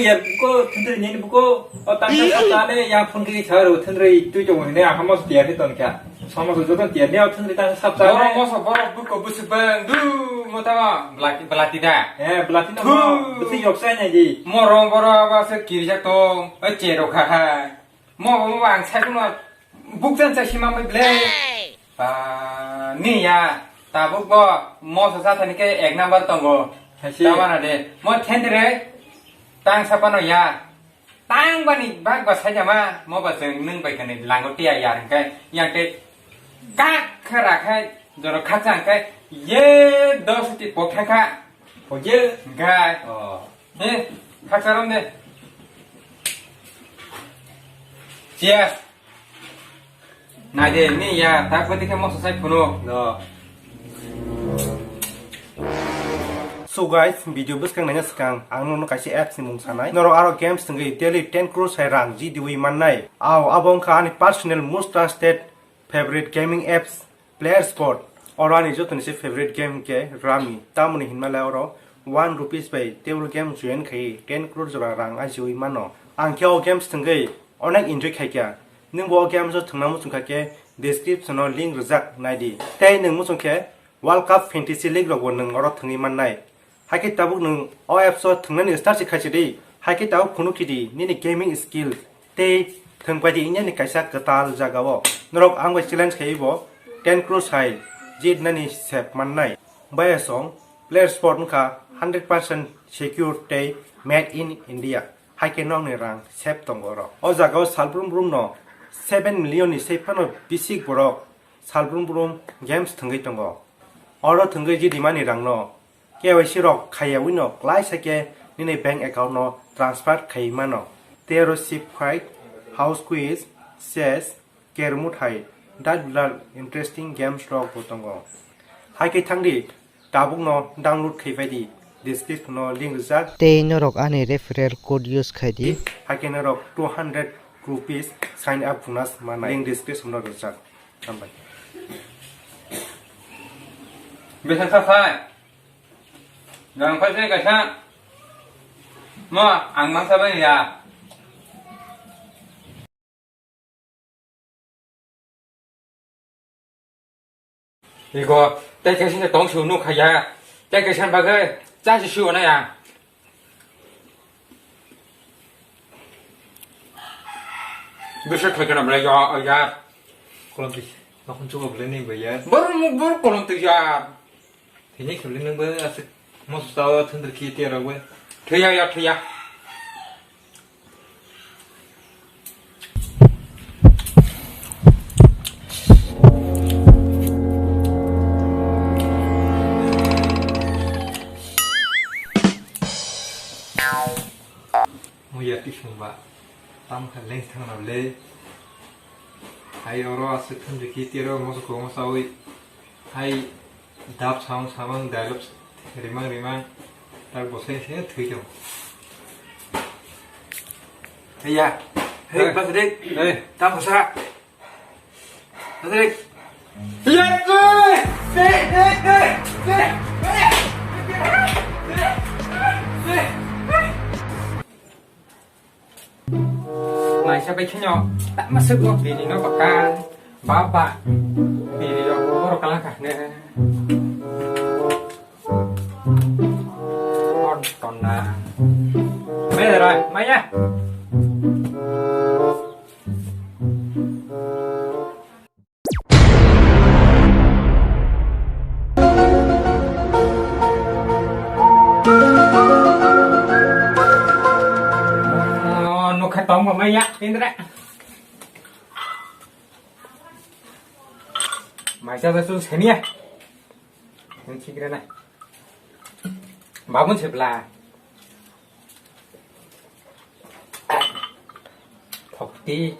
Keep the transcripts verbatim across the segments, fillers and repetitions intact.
Ya buko thundri nini buko o tangsa sap tane yang phone kiri charo thundri tui to ne ahamo tiar ni ton kya. Sama so joto tiar ni o thundri tangsa sap tane. Borok moso borok buko busuk bang du motama belati belati da. Eh belati no. Thu. Busi yok sai nai di. Morong borok aba se kiri jak to o chero kha kha. Mo bo ang sai kuno bukjan sai sima mai ble. Ba ni ya tabuk bo moso sa thani ke ek number tongo. Hai si. Tamana de mo thendre tang sapano ya. Tang bani bak ba sai jama mo ba jeng nung bai kani lango tiya ya hingke yang te kak khe ra khai joro khakchang khai ye dos ti pok kha kha. Pok ye? Gai. Oh. He, khakcharom de. Cheers. Nai de, ni ya, tak bati khe moso sai phunu. No. So guys, video bwskang naina swkang ang nono kaisa apps ni mung sanai. Norok aro games tongwi daily ten crore sai rang G D wi mannai. Ao, abo wngkha ani personal most trusted favorite gaming apps. Player Spot, oro ani jotoni se favorite game ke Rummy, tamoni hinmale oro one rupees bai table game join khai ten crore jora rang ajiwi mano. Ang khe o games thwngwi onek enjoy khaikha. Nwngbo o games o thwngna muchungkha khe description o link rwjak naidi. Tei nwng muchungkhe World Cup Fantasy League rokbo nwng oro thwngwi mannai. Hai khe tabuk nwng o apps o thwngnani start se khaisi di. Hai khe tabuk phunuk khe di nini gaming skill tei thwngpai di India ni kaisa kwtal jaga o. Norok ang bai challenge khai bo ten crore hai jit nani sep mannai. Baya song Player Spot wngkha hundred percent secure tei made in India. Hai khe nokni rang sep tongo oro. O jaga o salbrum brum no seven million ni sei phano bisik borok salbrum brum games thwngwi tongo. Oro thwngwi jit rimani rang no K Y C rok khaiyawi no klaisa khe nini bank account no transfer khai mano. Tei oro sip khai, house quiz, chess, carrom thai, dal dal interesting games rok bo tongo. Hai khe thang di, tabuk no download khai pai di, description no link rijak. Tei norok ani referral code use khai di. Hai khe norok two hundred rupees sign up bonus manai. Link description no rijak. Hambai. Besa sa sai. Gang phai se kaisa. Mo ang mang sa bai ya. Igo, tei kaisa tong su nuk kha ya. Tei kaisa bagwi cha si su na ya. Bisa khai kana bla ya ya. Kolom ti, nokon chuko bla ni ba ya. Bor mu bor kolom ti ya. Tini khibli nang ba asik mos tawa thundri ki tiara ba. Thaya ya thaya. Muya tisung ba. Tam kha leng thang na le. Hai oro asik thun riki tiro mos ko mos awi. Hai dap samang samang dialogue rimang rimang. Tak bosai se thui jong. Hey ya. Hey, hey. Patrick. Hey. Tam basa. Patrick. Naisa bai kheno tama sukno bini no baka baba bini rok boro kalang kha ne. Hon tonna. Mera maya. Oh, nukha tong ba maya indra. Maisa ba su senia. Nang sikre na. Babun se bla. Thokti.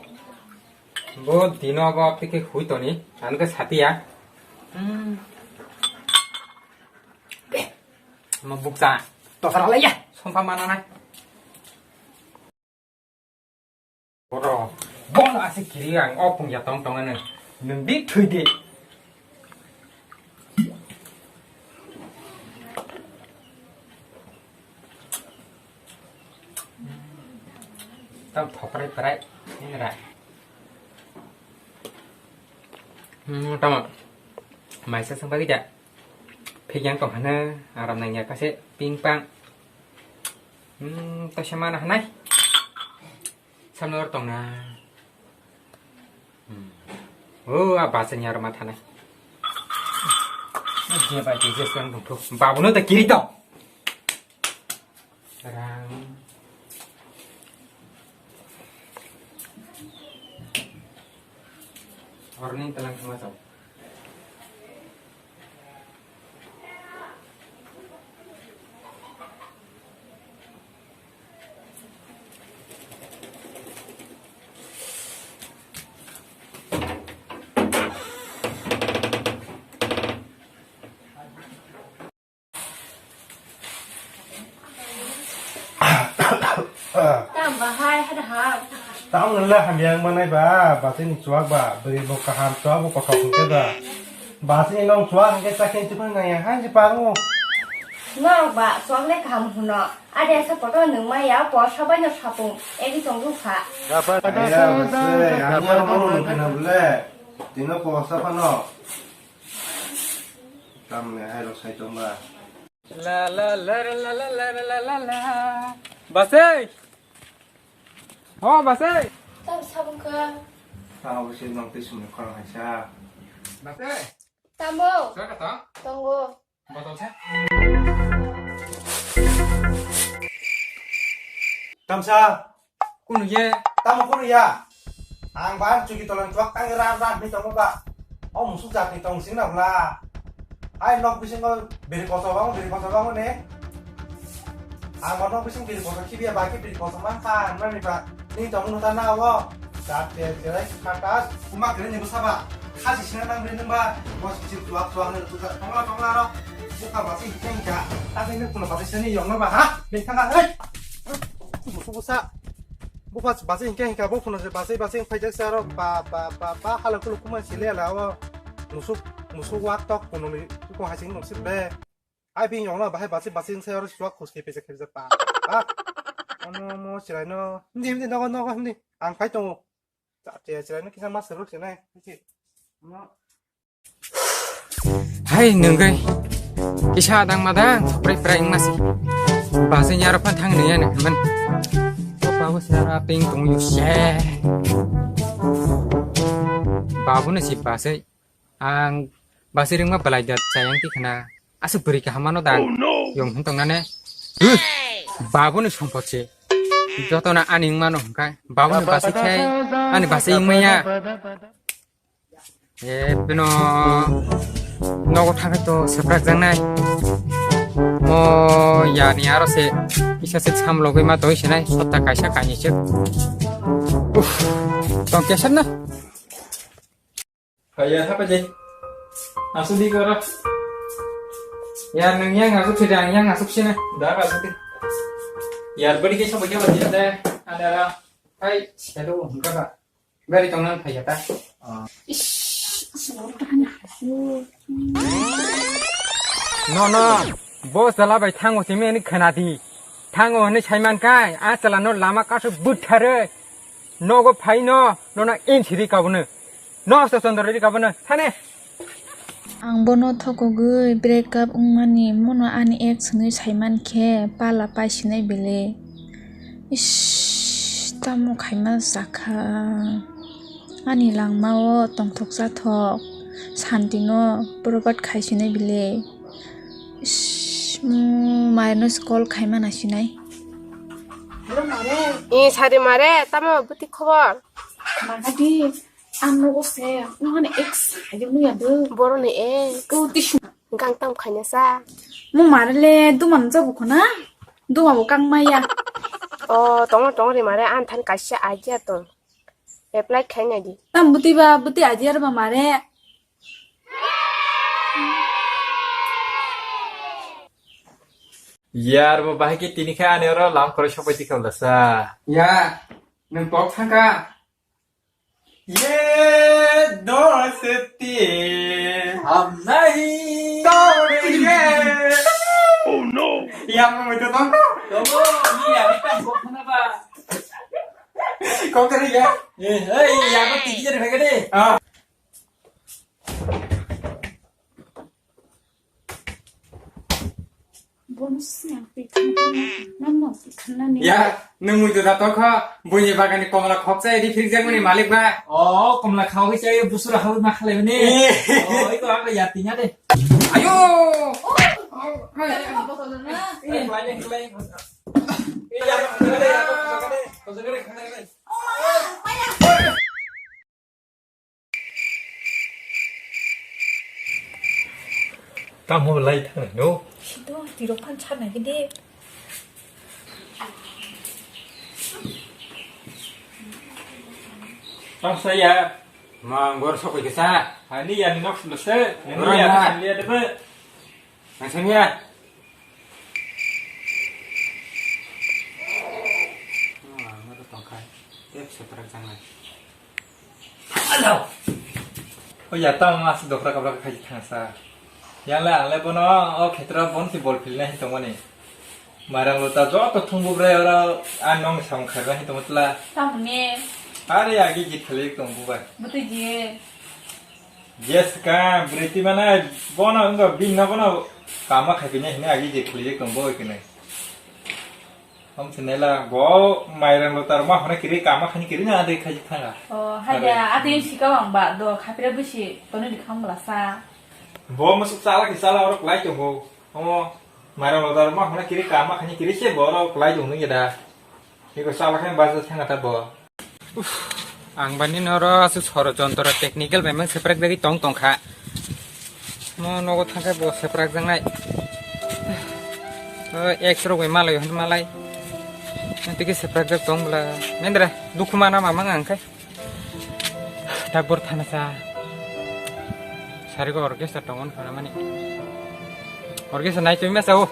Bo dino bo tike hui toni. An ke satia. Hmm. Mo buksa. Tosara laya. Sompa mana nai. Boro, bono ase kiri ang o pungya tong tong ano. Nwng di thui di. Tam thoprai prai. Ini ra. Hmm, tamo. Maisa sang bagi da. Phigyang tong hana, aram nang ya kase ping pang. Hmm, to sama na hanai. Samno tong na. Hmm. Oh, a basa nyar ma thanai. Dia bai dia sang tong thu. Babu no ta kiri to. Rang. Orning telang sama tau. Tamo bahai hada ha. Tamo le hamya wng manai ba, bati ni chuak ba, bwrwi bo kaham chuak bo kothok hwnkhe ba. Bati ni nong chuak hwnkhe chakhe twi phang nang ya, hai je pango. Norok ba chuak le kaham hwno. Ade sa poto nung ma ya, po sabai no sapung, egi tong dukha. Aya ba se, ang ya mo nung khna bole. Tino po sa phano. Tamni hai rok sai tong ba. La la la la la la la la la la. Basai. Oh, Basai. Tam sabung kha. Tamo bisi nong twi sumni khorang hai sa. Basai. Tamo. Sa ka ta? Tongo. Botol sa. Tamsa. Kunu ye? Tamo kunu ya? Ang ba chuki tolang chuak tang ram ram ni tongo ba. O musuk jat ni tong sing na bla. Ai nok bising ko biri koso bang, biri koso bang ne. Ang ba nok bising biri koso khibiya ba ki biri koso man kha, man ni ba. Ni tong no ta na wo. Jat te te rai khatas. Kuma kre ni bsa ba. Khasi sina nang ri nang ba. Bos bising chuak chuak ne tu ta tong la tong la ro. Bukha ba sing keng ja. Ta ni kuno ba sini yong na ba ha. Ni thang ha. Musuk bsa. Bupha bachai hinkhe hinkha, bo phano se bachai bachai wng phaijak se aro ba, ba, ba, ba, hala kulu kuma se le ala o musuk, musuk wak tok phano ni tukung hai se wng se be. Ai bini yong no bahai bachai bachai wng se aro chuak khus khe pejak khe pejak ba, ba. Ano mo chwrai no, hindi, hindi, nogo, nogo, hindi. Ang phai tongo. Chwrai no kisa ma seruk se nai. Ano. Hai nungwi kisa adang madang soprai prai wngma si. Basai ni aro phan thang nungya nungkha man. Babu se aro aping tong yu se. Babu no si basai. Ang basai ringma belai da chayang ti khna. Asa bwrwi kaham mano da. Yong hin tong nane. Babu ni sompot se. Joto na ani wngmano hwnkha. Babu ni basai khai ani basai wngmaya. E, bino nogo thangkhe to seprak jangnai. Mo yani aro se isa se sam logoi ma doi sinai sotta kaisa kainwi se. Uff, tong kesar na. Kaya thapa je. Asuk di koro. Ya nang yang asuk sida yang asuk sini. Da asuk di. Ya beri ke sama ke beri de. Ada lah. Hai, hello, enggak kak. Gari tong nang phaiya ta. Ish, aswk rwgani hasu. No, no. Bo sala bai thango simi ani khana di. Thango hwnwi saiman kai, a chwla no lama kasu butharwi. Nogo phai no, nono insiri kabono. No sto sondori kabono. Thane. Ang bono thokogwi break up wngmani, mono ani ex hwnwi saiman khe pala paisinai belai. Ish, tamo khaima sakha. Ani langmao tongthok chathok, santino probat khaisinai belai. Ish, mo mairno se call khaima naisinai. Hello, mare. E, sari mare, tamo bwtwi khobor? Mangadi, ang nogo se, wngmani ex hai muya do. Boroni ex. Ko tishu. Gang tam khaina sa. Mo mare le duman jabu khona. Duma bo kang maya. O, tongo, tongo ri mare, an than kaisa idea tong. Apply khaina di. Tam buti ba, buti idea ba mare. Yar, bo bahai ke tini khe ani oro lam khoro sopai tikha lasa. Ya, nwng kok thangka. Ye dosti hum nahi todenge. Oh no. Yang mo to tong. Tobo, ni ya ni kan kok na ba. Kok kari ya? Eh, eh, ya, aku tinggi jadi begini. Ah. Bonus yang pikir, nang mau pikir nani? Ya, nung muitu da tokha, buini bagani komla khoksa edi phirjak mani malik ba. Oh, komla khawai chai busura hawi ma khalai mani. Eh. Oh, iko apa ya tinya deh. Ayo. Oh. Eh, khlai, khlai. Eh, ya, khlai, khlai, khlai. Tamo lai thang no. Sido, tiro phan chana gede. Tang saya. Mang gor sokoi kesa. Ani ya ni nok selo se. Ani ya ni selo ya debe. Nang sengya. Wah, ano to tongkha. Tep seprak jangnai. Alo. O ya, tamo mas dokra kabra khai thangsa. Yang le, ang le bono, o khetra bon si bol philna hi tongmani. Marang lota joto thumbu brai ora, a nong sam khairna hi tongmani tla. Tamni. Are agi jit khali tongbu bai. Buti ji. Jessica, Briti mana bono wngkha bini nogo no kama khaipinai hinwi agi je khwlai tong bo kene. Om sinela bo mairang lo tar ma hona kiri kama khani kiri na ade khai thanga. Oh, haya, ade sika wang ba do khapira bisi tono di kham lasa. Bo musuk sala ki sala orok lai tongo. Omo mairang lo tar ma hona kiri kama khani kiri se bo orok lai tong ngi da. Iko sala khai basa thanga ta bo. Uff, ang bani noro aswk sorojontro technical bai mang seprak dagi tong tongkha. Mo nogo thangkhe bo seprak jangnai. O, ex rok bai malai hwn malai. Tiki seprak jak tong bla. Mendra, dukhu mana mamang ang khai. Tabor thana sa. Sarigo orchestra tongon khana mani. Orchestra nai tumi masa o.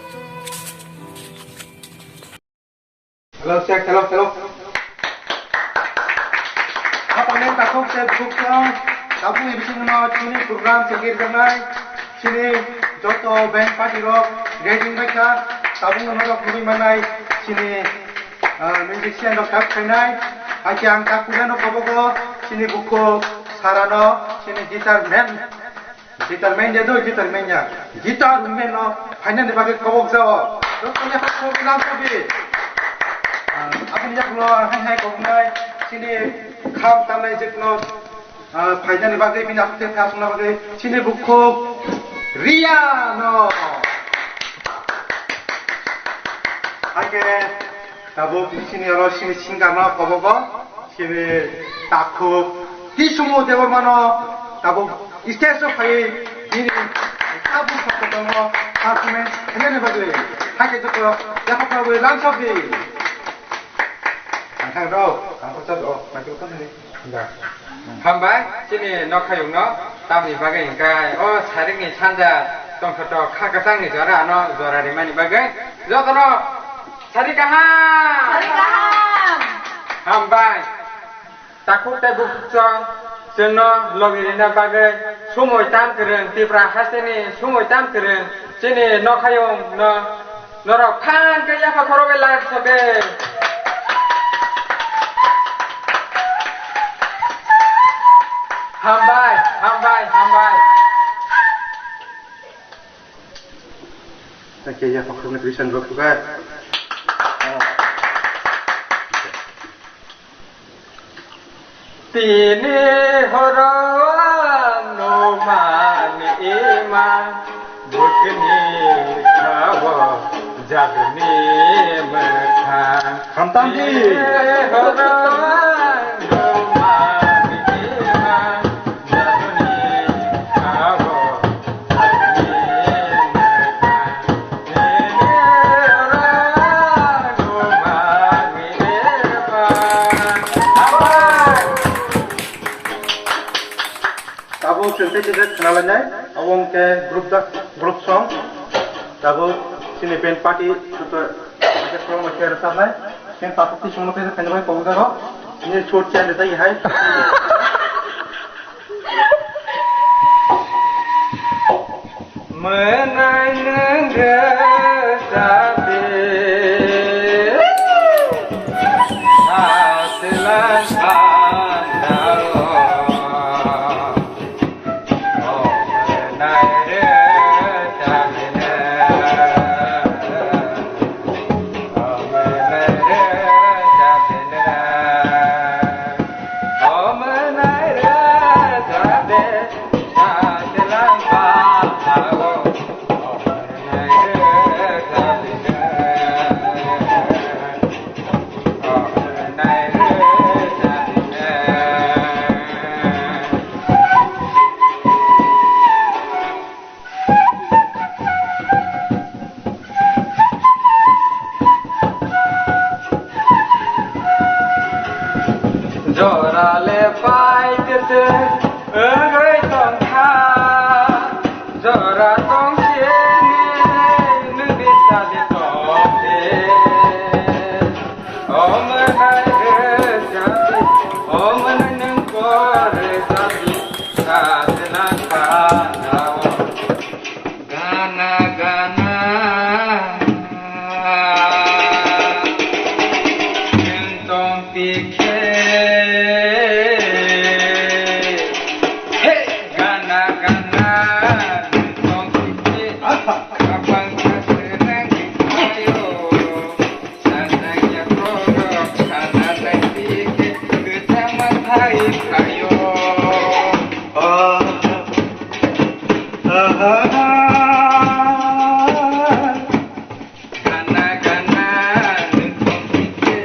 Hello, check, hello, hello. Apa yang takut saya buka? Tabuk ni bising no chini program segir janai. Chini joto band party rok ready baikha. Tabuk no rok nui manai. Chini, ah, musician rok kap khainai. Aki ang tak puja no kobogo. Chini buko sarano. Chini guitar man. Guitar man ya do, guitar man ya. Guitar man no, final ni bagwi kobok jao. Rokoni hakno lam sabi. Ah, aboni yakno hai hai kobnai, chini kham tamnai jekno, ah, final ni bagwi bini hakte kham na bagwi, chini bukho Ria no. Hake, tabuk chini oro chini singer no kobogo. Chini takhuk Tisumu Debbarmano tabuk stage o phaiwi bini tabuk sakotongo performance khlaina bagwi hakhe joto yaphak phaiwi lamsokdi. Ang thang rw, ang kochar rw, microphone ni. Da. Hambai, chini nokhayungno tamni bagwi hwnkhe o sarikni sanja tongthotok kha kwchangni jora ano jora rimani bagwi jotono sari kaham. Sari kaham. Hambai. Takhuk tei bukhuk chwng chwngno logi rina bagwi sumui tam kwrwng, Tripura hasteni sumui tam kwrwng chini nokhayung no norok phan khe yapha khorokgwi lai sokdi. Hambai, hambai, hambai. Thank you, yapha khorokgwi twi sandok sugar. Tini horo numani ima bukni khao jagni mekha. Hamtamdi. Tini horo numani ima jagni khao. Tabuk chwng tei tei khna lainai, abo wngkhe group da, group song. Tabuk chini band party, joto, joto song bai khe rwchapnai. Chwng tabuk tei songno tei khaina bai kok jago. Chini short chain rijak hai. Mwnai nwng rwchapdi, aswlang Gana, nwng tong tikhe. Hey! Gana, gana, nwng tong tikhe. Aha! Khapang kha swnang ayo. Sanang ya korok, sana nai tikhe. Kwchangma thai phaio. Ah. Gana gana nwng tong tikhe,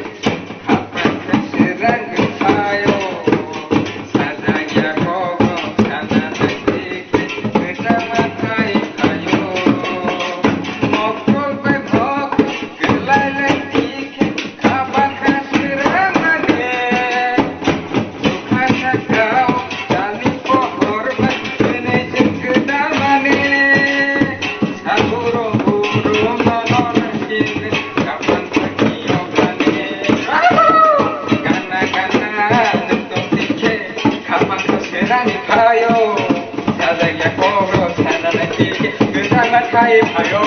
khapang kha swnang thaio, sajak ya kogo sana nai tikhe, kwchangma thai phaio, mokol bai mokol kwlai lai tikhe, khapang kha swnang mane. Bwkha sakao tani pohor bai tini chwng kwtal mani. Saburo buro nono nangkhe kapang sakio mani. Gana gana nwng tong tikhe khapang kha swnani phaio. Sajak ya koro sana nangkhe kwchangma thai phaio.